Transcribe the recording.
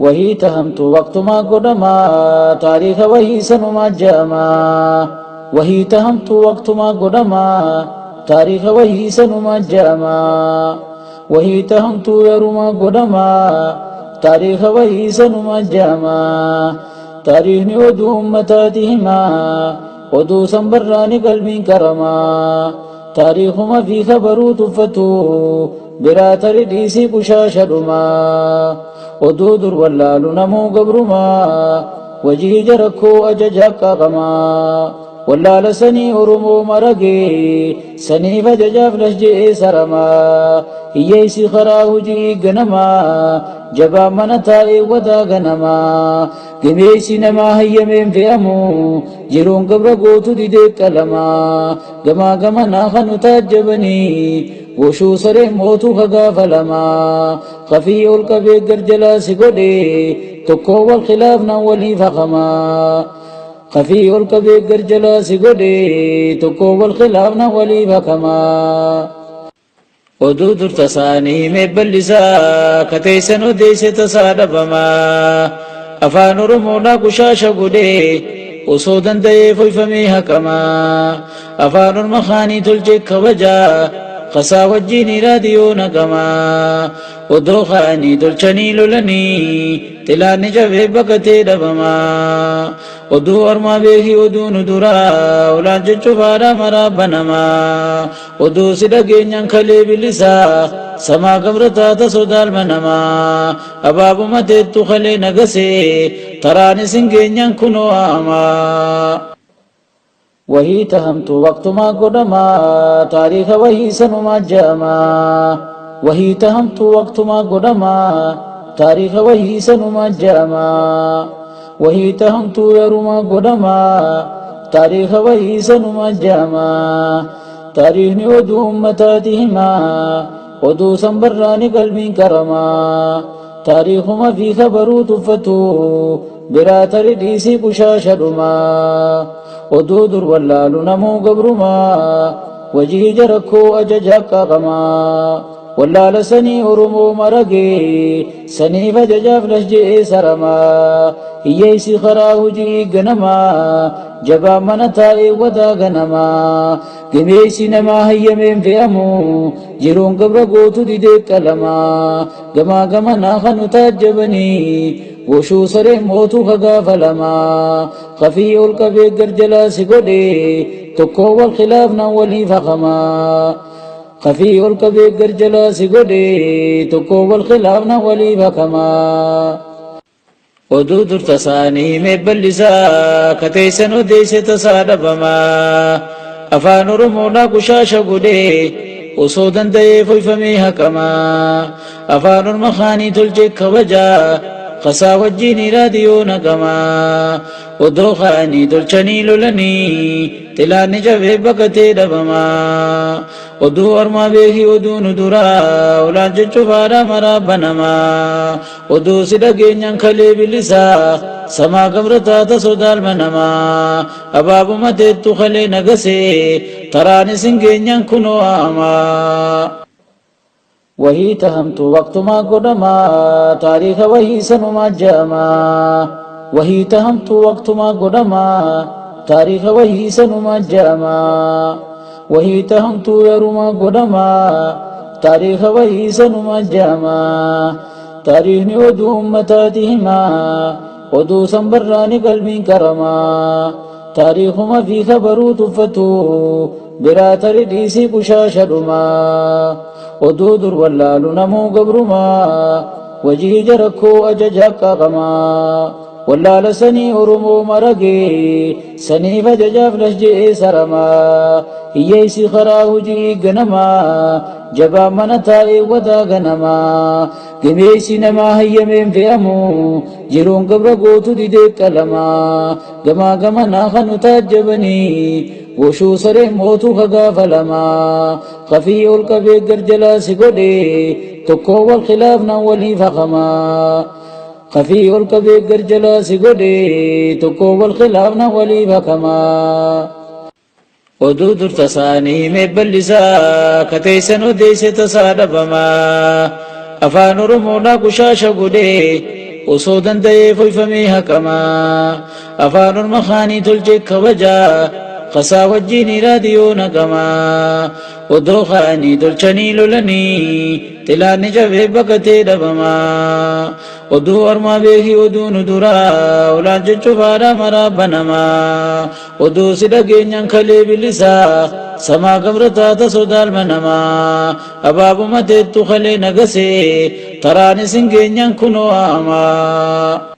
Wahii tahamtu waqtumaa godhamaa taariika wahii sanumaa ja'amaa. Wahii tahamtu waqtumaa godhamaa taariika wahii sanumaa ja'amaa. Wahii tahamtu yerumaa godhamaa taariika wahii sanumaa ja'amaa. Taariikni oduu ummataati himaa oduu san barraani qalbiin qaramaa. Taariikuma fi kabaruu tuffatu biraa tari dhiisii qushaasha dhumaa. Oduu dur wallaalu namuu gabrumaa wajii jarakkoo ajaja qaaqamaa. Wallaala sanii Oromoo maragee saniif ajajaaf las je'ee saramaa. Hiyyeessi karaa hojii ganamaa jabaa mana taa'ee wadaa ganamaa. Gameessi namaa hayyameen fe'amu jiruun gabra gootu didee qalamaa. Gamaa gamanaa kanu taajjabanii goshuu saree mootu kagaafa lamaa. Kafii ol qabee garjalaa si godhee tokkoo wal khilaafnaan waliif haqamaa. Kafii ol qabee garjalaa si godhee tokkoo wal khilaafnaan waliif haqamaa. Oduu dur tasaanii himee bal'isaa kateessan odeesse tasaa dhabamaa. Afaan Oromoodhaa qushaasha godhee osoo danda'ee foyfamee haqamaa. Afaan orma kaanii tolchee kabajaa kasaa wajjin raadiyoo naqamaa. Odoo kaanii tolchanii lolanii xilaanni cabee baqatee dhabamaa. Oduu ormaa beekii oduu nu duraa olaan cuccufaadhaa maraa banamaa. Oduu si dhageenyaan kalee bilisaa samaa gabra taata sodaalma namaa. Abaabuma teettu kalee nagasee taraan isin geenyaan kunoo hamaa. Wahii tahamtu waqtumaa godhamaa taariika wahii sanumaa ja'amaa. Wahii tahamtu waqtumaa godhamaa taariika wahii sanumaa ja'amaa. Wahii tahamtu yerumaa godhamaa taariika wahii sanumaa ja'amaa. Taariikni oduu ummataati himaa oduu san barraani qalbiin qaramaa. Taariikuma fi kabaruu tuffatu biraa tari dhiisii qushaasha dhumaa. Oduu dur wallaalu namuu gabrumaa wajii jarakkoo ajaja qaaqamaa. Wallaala sanii Oromoo maragee saniif ajajaaf las je'ee saramaa. Hiyyeessi karaa hojii ganamaa jabaa mana taa'ee wadaa ganamaa. Gameessi namaa hayyameen fe'amu jiruun gabra gootu didee qalamaa. Gamaa gamanaa kanu taajjabanii goshuu saree mootu kagaafa lamaa. Kafii ol qabee garjalaa si godhee tokkoo wal khilaafnaan waliif haqamaa. Kafii ol qabee garjalaa si godhee tokkoo wal khilaafnaan waliif haqamaa. Oduu dur tasaanii himee bal'isaa kateessan odeesse tasaa dhabamaa. Afaan Oromoodhaa qushaasha godhee osoo danda'ee foyfamee haqamaa. Afaan orma kaanii tolchee kabajaa kasaa wajjin raadiyoo naqamaa. Odoo kaanii tolchanii lolanii xilaanni cabee baqatee dhabamaa. Oduu ormaa beekii oduu nu duraa olaan cuccufaadhaa maraa banamaa. Oduu si dhageenyaan kalee bilisaa samaa gabra taata sodaalma namaa. Abaabuma teettu kalee nagasee taraan isin geenyaan kunoo hamaa. Wahii tahamtu waqtumaa godhamaa taariika wahii sanumaa ja'amaa. Wahii tahamtu waqtumaa godhamaa taariika wahii sanumaa ja'amaa. Wahii tahamtu yerumaa godhamaa taariika wahii sanumaa ja'amaa. Taariikni oduu ummataati himaa oduu san barraani qalbiin qaramaa. Taariikuma fi kabaruu tuffatu biraa tari dhiisii qushaasha dhumaa. Oduu dur wallaalu namuu gabrumaa wajii jarakkoo ajaja qaaqamaa. Wallaala sanii Oromoo maragee saniif ajajaaf las je'ee saramaa. Hiyyeessi karaa hojii ganamaa jabaa mana taa'ee wadaa ganamaa. Gameessi namaa hayyameen fe'amu jiruun gabra gootu didee qalamaa. Gamaa gamanaa kanu taajjabanii goshuu saree mootu kagaafa lamaa. Kafii ol qabee garjalaa si godhee tokkoo wal khilaafnaan waliif haqamaa. Kafii ol qabee garjalaa si godhee tokkoo wal khilaafnaan waliif haqamaa. Oduu dur tasaanii himee bal'isaa kateessan odeesse tasaa dhabamaa. Afaan Oromoodhaa qushaasha godhee Osoo danda'ee foyfamee haqamaa. Afaan orma kaanii tolchee kabajaa. Kasaa wajjiin raadiyoo naqamaa. Odoo kaanii tolchanii lolanii. Xilaanni cabee baqatee dhabamaa. Oduu ormaa beekii oduu nu duraa. Ulaan cuccufaadhaa maraa banamaa. Oduu si dhageenyaan kalee bilisaa. Samaa gabra taata sodaalma namaa. Abaabuma teettu kalee nagasee. Taraan isin geenyaan kunoo hamaa.